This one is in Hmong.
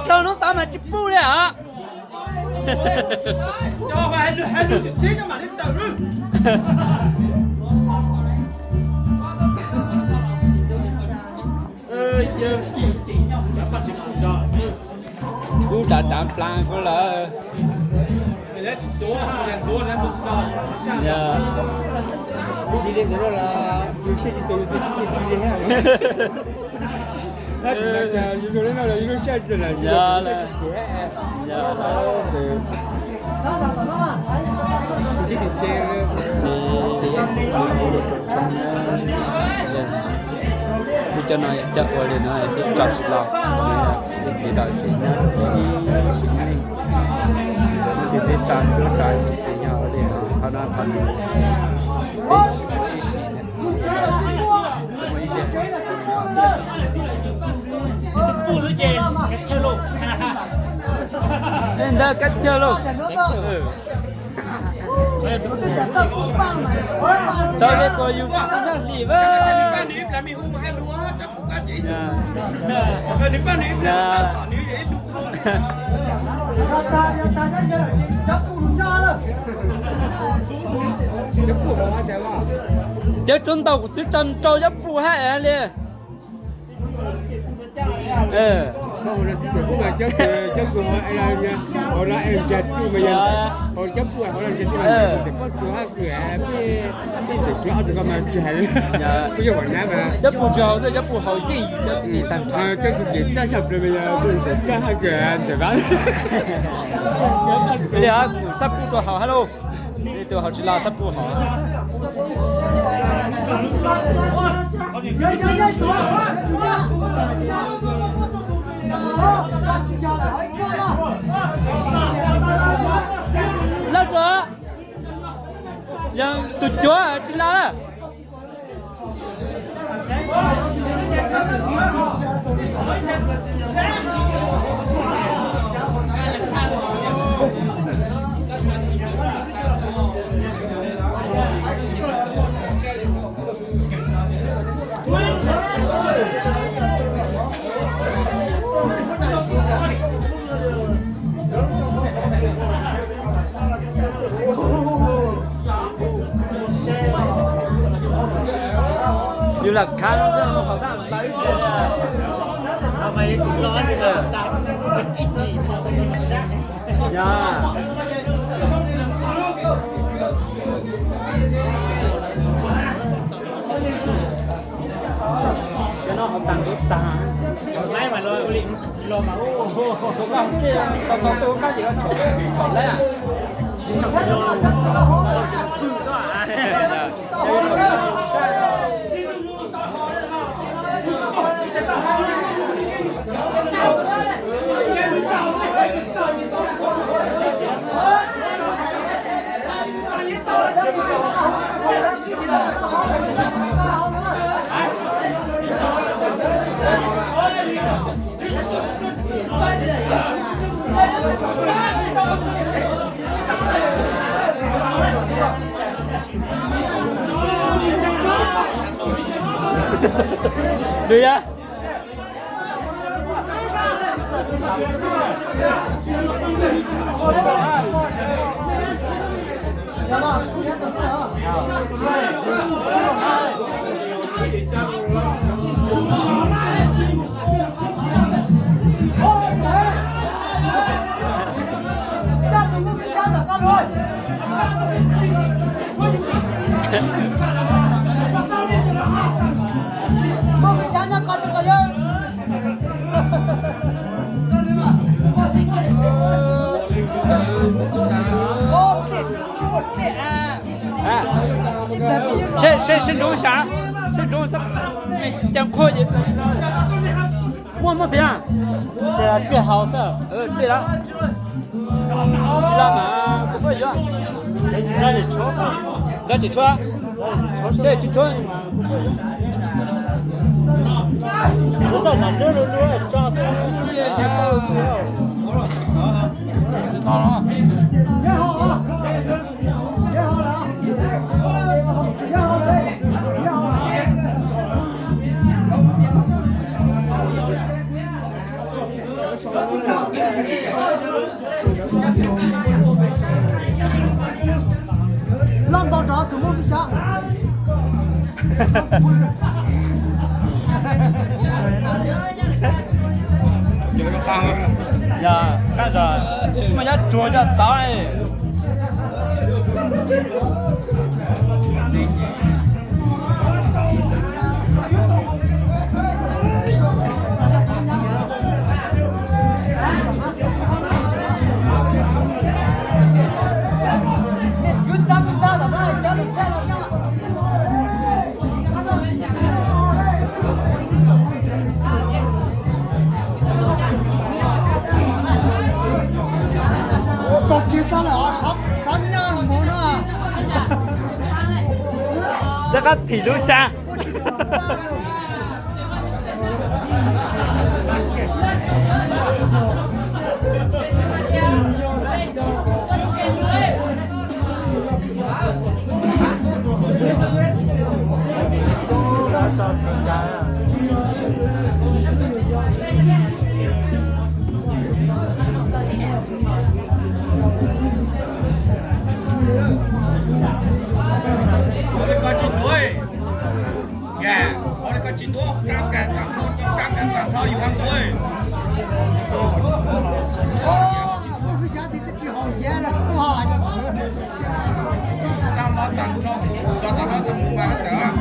Rau hnub tod mas tsis pub li os. Kub tsav tsav plab kub lawm. Kuv cov no yog cov ua li no thiab tso tsis los, kev dom sim nyob rau ib sim neej, tus peb tso duab tso ces yog ua li no, qhov no qhov ib sim neej. Tus puj xwb ces kav tsij lauj. Ntawd kav tsij lauj. Tau li ko yus tus naj hlis vas. Cov tsuav ntaus kuv twb tso rau cov puj hab li. Cov puj tsis haus, cov puj haus yeej yus cov txiv neej tag nrho. Li kuv xab puj rau haus hab lauj. Tus haus tsis los xab puj haus. Lawv rau, yog tus cuav tsis los. Yus lam khav no xwb, hauv tag lawv ib tse. Siab no hauv tag ntuv tag. Tshau laib mas los ua li tshau los mas ua tau tau tau kab ces los tshau tshau laib. Dua yam. Sib nroo xyav, sib nroo xyav, cas qhua ces muaj muaj piav. Tsis laj mas kuv puas yuav. Nkawd tsis tshuav, seb tsis tshuav. Kuv tau mam lub lub lub tso xwb. Yog, kab zog, muaj nyob tsuag coj tod. Rov qab thim lub xya. Ua li koj tsis ntuav, ua li koj tsis ntuav, rab kas tag nrho, rab kas tag nrho yus ho ntuav. Rab mob tag nrho, koj tag nrho tau mus mas tawm.